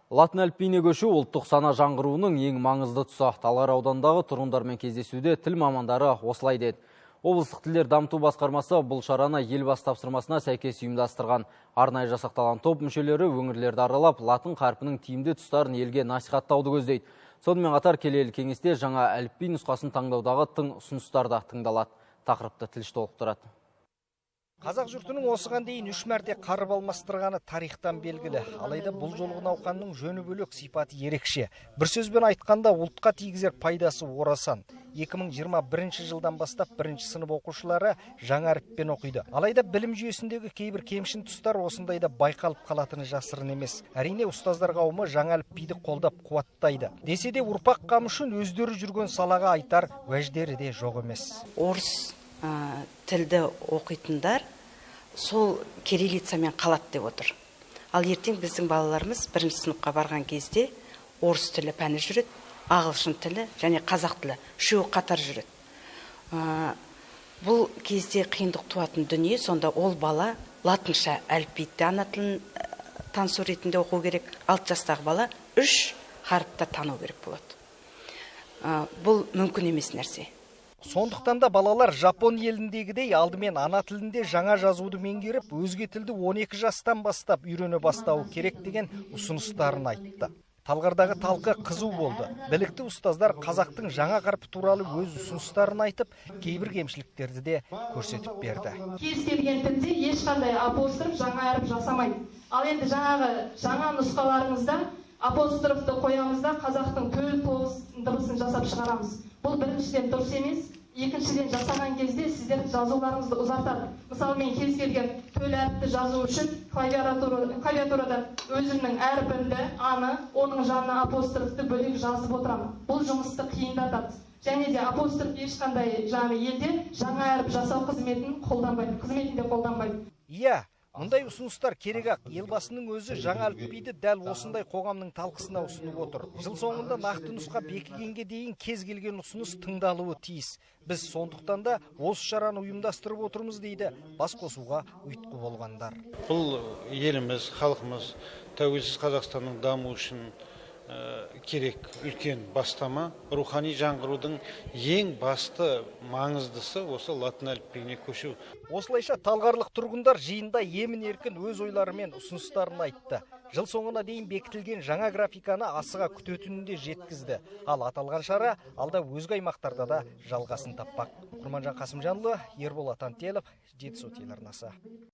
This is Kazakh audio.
Латын әліпбиіне көшу ұлттық сана жаңғыруының ең маңызды тұсы. Талғар ауданындағы тұрғындармен кездесуде тіл мамандары осылай деді. Облыстық тілдер дамыту басқармасы бұл шараны Елбасы тапсырмасына сәйкес ұйымдастырған. Арнайы жасақталған топ мүшелері өңірлерді аралап, латын қарпінің тиімді тұстарын елге насихаттауды көздейді. Сонымен қатар келелі кеңесте жаңа әліпби нұсқасын таңдаудағы тың ұсыныстар да тыңдалады. Тақырыпты тілші толықтырады. Қазақ жұртының осыған дейін 3 мәрте қаріп алмастырғаны тарихтан белгілі. Алайда бұл жолғы науқанның жөні бөлек, сипаты ерекше. Бір сөзбен айтқанда, ұлтқа тигізер пайдасы орасан. 2021 жылдан бастап бірінші сынып оқушылары жаңа әріппен оқиды. Алайда білім жүйесіндегі кейбір кемшін тұстар осындайда байқалып қалатыны жасырын емес. Әрине, ұстаздар қауымы жаңа әліпбиді қолдап қуаттайды. Десе де ұрпақ қамы үшін өздері жүрген салаға айтар уәждері де жоқ емес. Орыс тілді оқитындар сол кириллицамен қалады деп отыр. Ал ертең біздің балаларымыз бірінші сыныпқа барған кезде орыс тілі пәні жүреді, ағылшын тілі және қазақ тілі үшеуі қатар жүреді. Бұл кезде қиындық туатын дүние, сонда ол бала латынша әліпбиді ана тілін танысу ретінде оқу керек. 6 жастағы бала 3 харіпті тану керек болады. Бұл мүмкін емес нәрсе. Сондықтан да балалар Жапон еліндегідей алдымен ана тілінде жаңа жазуды меңгеріп, өзге тілді 12 жастан бастап үйрене бастауы керек деген ұсыныстарын айтты. Талғардағы талқы қызу болды. Білікті ұстаздар қазақтың жаңа қарпі туралы өз ұсыныстарын айтып, кейбір кемшіліктерді де көрсетіп берді. Кез келген тілде ешқандай апостроф жаңа әріп жасамайды. Ал енді жаңағы жаңа нұсқаларыңызда апострофты қоямыз да қазақтың төл тоғыз дыбысын жасап шығарамыз. Бұл біріншіден дұрыс емес, екіншіден жасаған кезде сіздер жазуларыңызды ұзартады. Мысалы, мен кез келген төл әріпті жазу үшін клавиатурада өзімнің әрпімді, аны, оның жанына апострофты бөлек жазып отырамын. Бұл жұмысты қиындатады. Және де апостроф ешқандай жаңа елде жаңа әріп жасау қызметін қолданбайды, қызметінде қолданбайды. Иә, мұндай ұсыныстар керек-ақ. Елбасының өзі жаңа әліпбиді дәл осындай қоғамның талқысына ұсынып отыр. Жыл соңында нақты нұсқа бекігенге дейін кез келген ұсыныс тыңдалуы тиіс. Біз сондықтан да осы шараны ұйымдастырып отырмыз, дейді бас қосуға ұйытқы болғандар. Бұл еліміз, халқымыз, тәуелсіз Қазақстанның дамуы үшін керек үлкен бастама. Рухани жаңғырудың ең басты маңыздысы осы латын әліпбиіне көшу. Осылайша талғарлық тұрғындар жиында емін-еркін өз ойлары мен ұсыныстарын айтты. Жыл соңына дейін бекітілген жаңа графиканы асыға күтетінін де жеткізді. Ал аталған шара алда өзге аймақтарда да жалғасын таппақ. Құрманжан Қасымжанұлы, Ерболат Антелов, Жетісу телеарнасы.